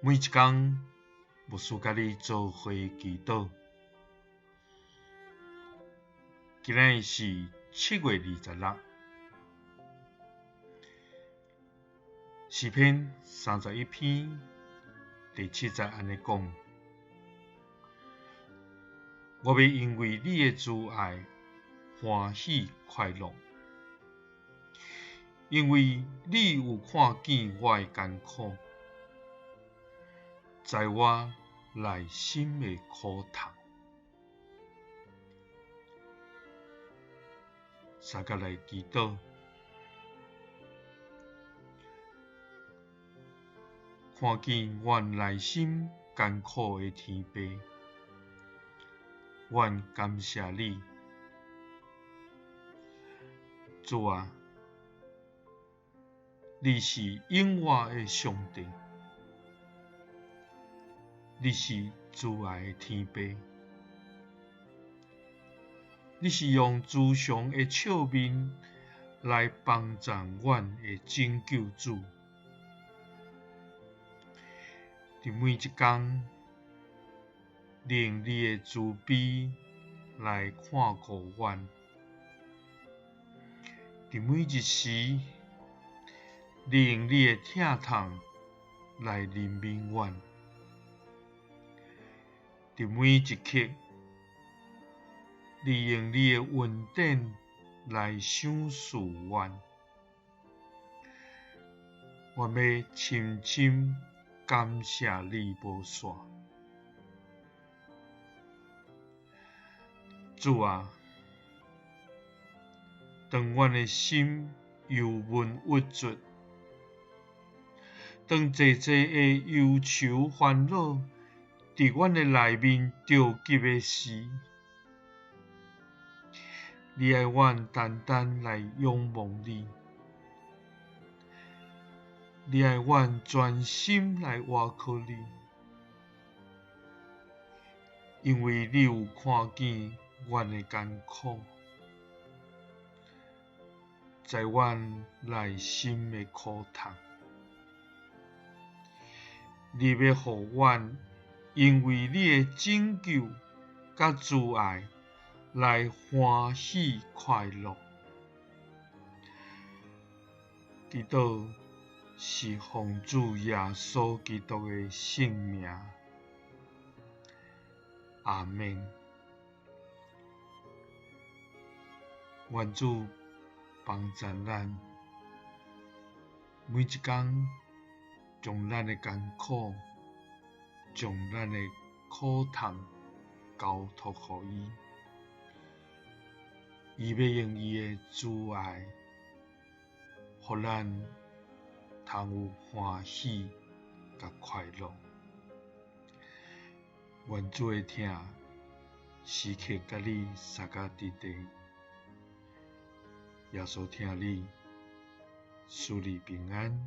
每一工，牧師佮你做伙祈禱。今仔日是7月26，詩篇31篇第7節按呢講：我欲因為你的慈愛歡喜快樂，因為你有看見我的艱苦，知我內心的苦痛。相佮來祈禱，看見阮內心艱苦的天父，阮感謝你，主啊，你是永活的上帝，你是慈愛的天父，你是用慈祥的笑面來幫贊阮的拯救主。佇每一工，你用你的慈悲來看顧阮；佇每一時，你用你的疼痛來憐憫阮；佇每一刻，你用你的恩典來賞賜阮。我欲深深感謝你無煞。主啊，當阮的心憂悶鬱卒，當濟濟的憂愁煩惱佇阮的內面著急的時，你愛阮單單來仰望你，你愛阮專心來倚靠你，因為你有看見阮的艱苦，知阮內心的苦痛，你欲予阮因為你的拯救佮慈愛來歡喜快樂。祈禱是奉主耶穌基督的聖名。阿們。願主幫贊咱，每一工將咱的艱苦、將咱的苦痛交託予伊，伊欲用伊的慈愛，予咱通有歡喜佮快樂。願主的疼時刻佮你相佮佇佇，耶穌疼你，賜你平安。